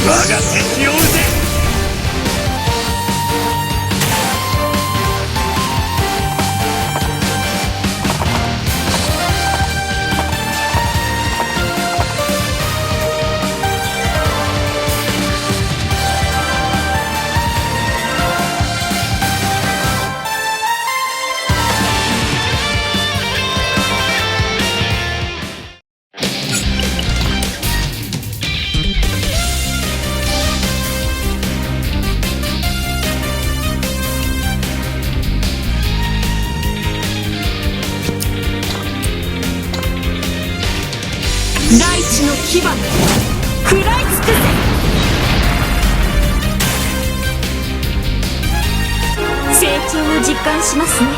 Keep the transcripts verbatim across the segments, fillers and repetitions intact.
我が敵を討て。大地の牙、食らい尽くせ。成長を実感しますね。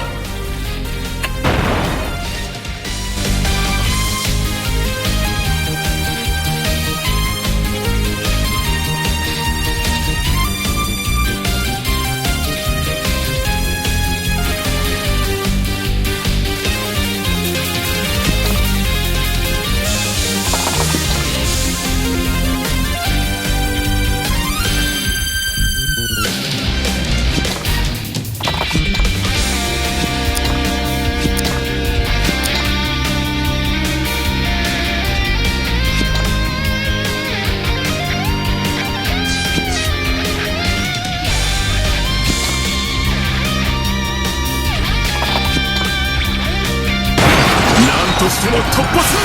なんとしても突破する。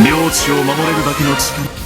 領地を守れるだけの力。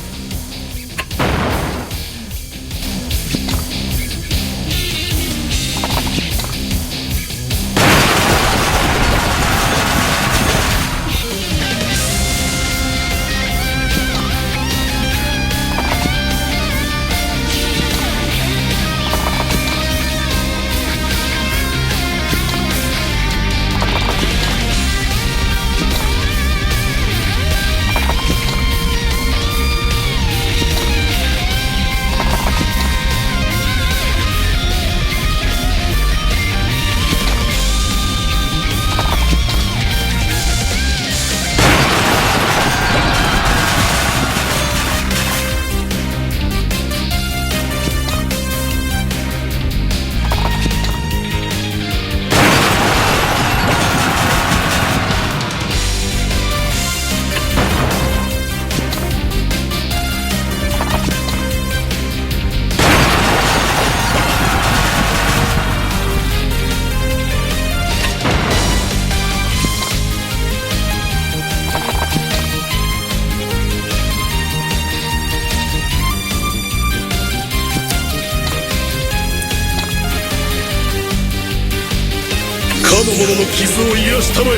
かの者の傷を癒やしたまえ。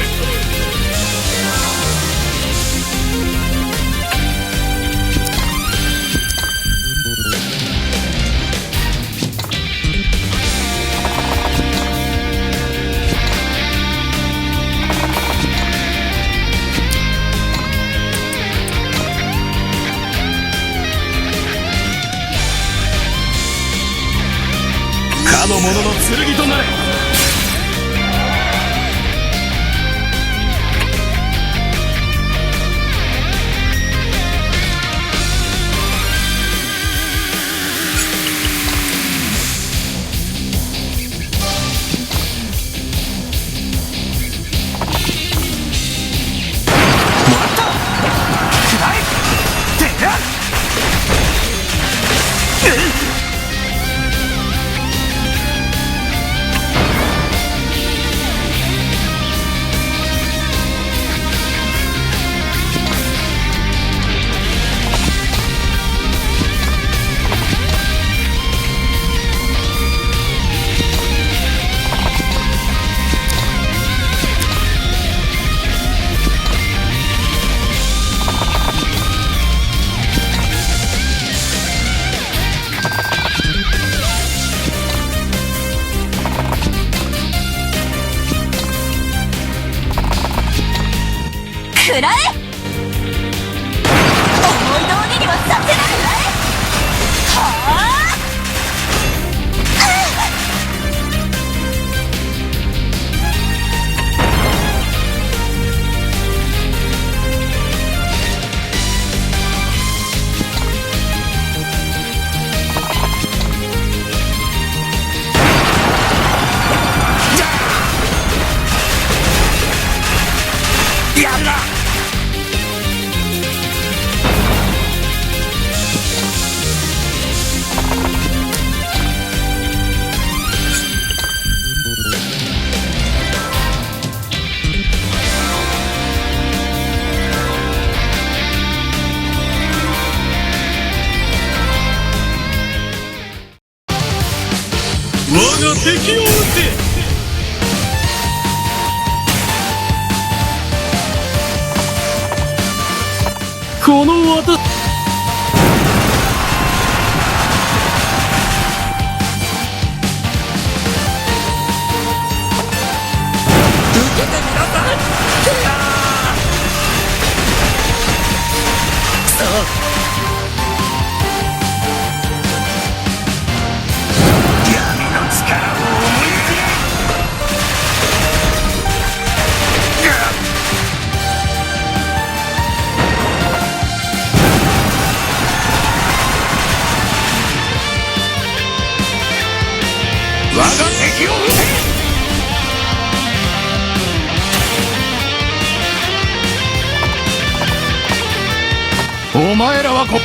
かの者の剣となれ。させないわい。はあ。やるな。我が敵を討て。この私、受けてみなさい。いやー、くそ。我が敵を討て。お前らはこ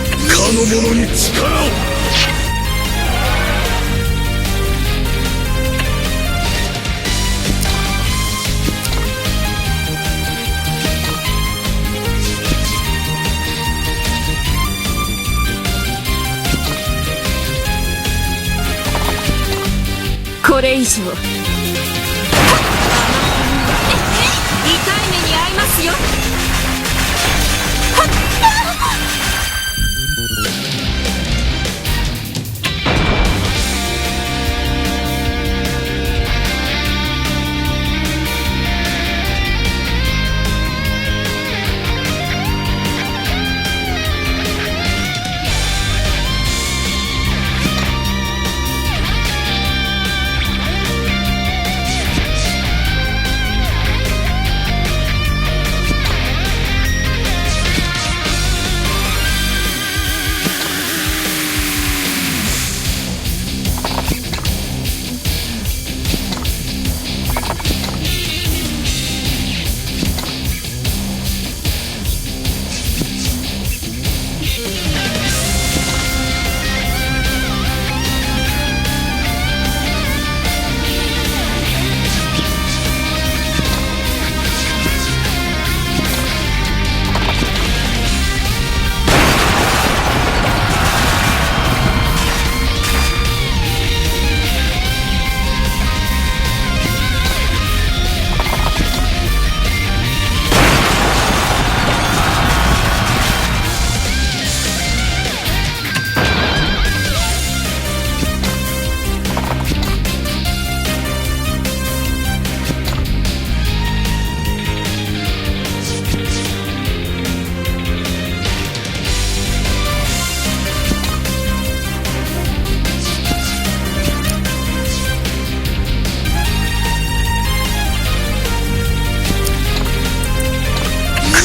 かの者に力を。これ以上。痛い目に遭いますよ。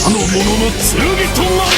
かの者の剣となれ。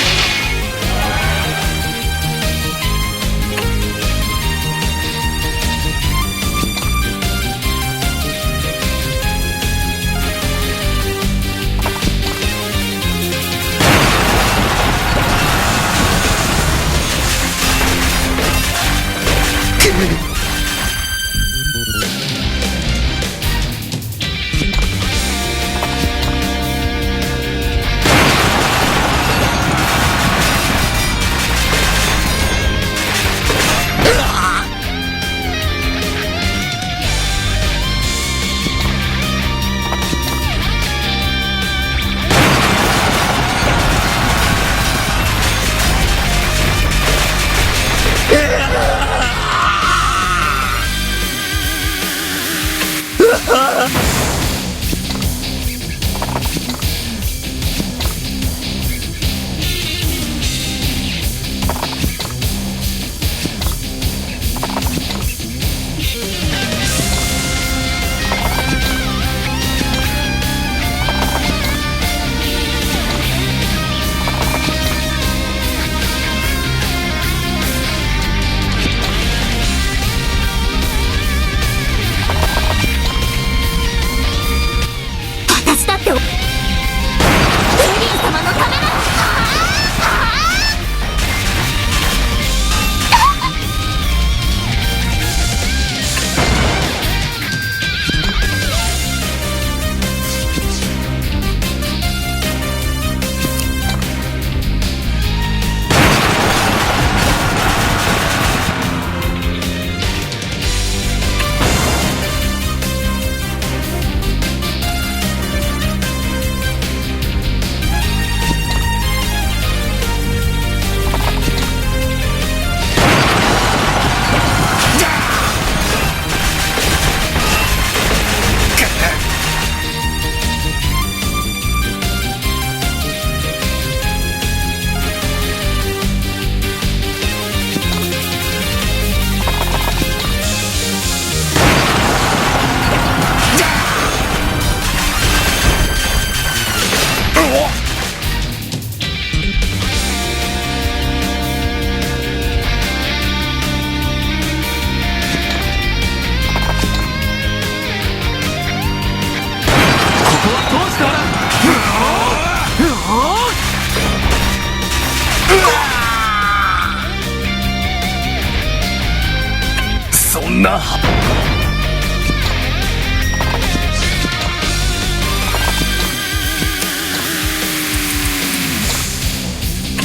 那。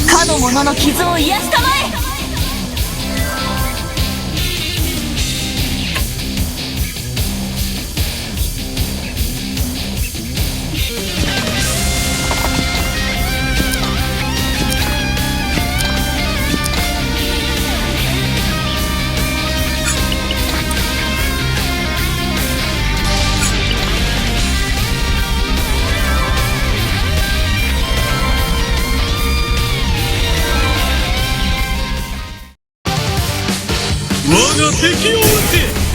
かの者の傷を癒したまえ。 我が敵を討て。